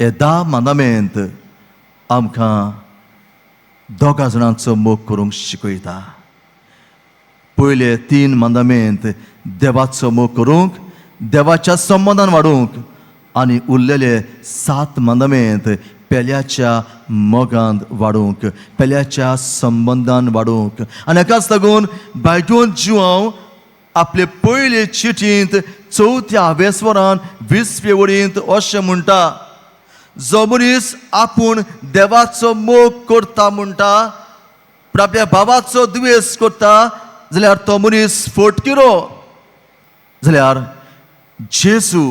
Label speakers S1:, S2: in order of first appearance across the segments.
S1: हे धा मांदामेंत आमकां दोगा जाणांचो मोग करूंक शिकयता. पयले तीन मांदामेंत देवाचो मोग करूंक, देवाच्या संबंदान वाडूंक, आनी उरलेले सात मांदामेंत पेल्याच्या मोगांत वाडूंक, पेल्याच्या संबंदान वाडूंक. आनी हाकाच लागून बायटून जिवांव आपले पयले चिटींत चवथ्या हावेसवरान 20वे वळींत अशें म्हणटा, जो मनीस आपूण देवाचो मोग करता म्हणटा पूण आपल्या भावाचो दुयेंस करता जाल्यार तो मनीस फटकिरो. जाल्यार जेजू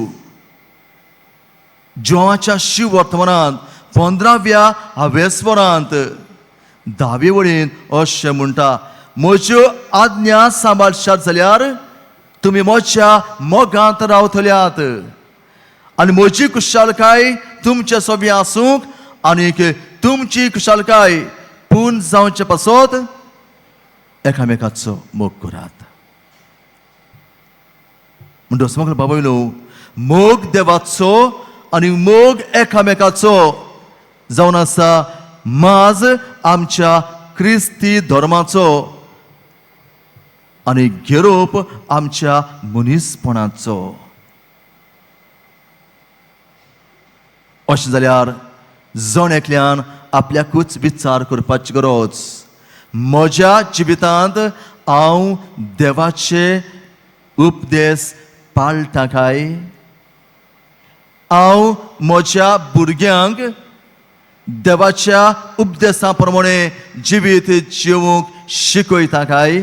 S1: जोवाच्या शिव वर्तमानांत 15व्या हावेसवरांत 10वे वळींत अशें म्हणटा, म्हज्यो आज्ञा सांबाळशात जाल्यार तुमी म्हज्या मोगांत रावतल्यात आनी म्हजी खुशालकाय तुमचे सोबी आसूंक आनीक तुमची खुशालकाय पूर्ण जावचे पासत एकामेकाचो मोग करात. म्हणटच म्हाका बाबा मोग देवाचो आनी मोग एकामेकाचो जावन आसा माज आमच्या क्रिस्ती धर्माचो आनी घेरोप आमच्या मनीसपणाचो. अशें जाल्यार जण एकल्यान आपल्याकूच विचार करपाची गरज. म्हज्या जिवितांत हांव देवाचे उपदेश पाळटा काय? हांव म्हज्या भुरग्यांक देवाच्या उपदेसा प्रमाणे जिवीत जिवूंक शिकयता काय?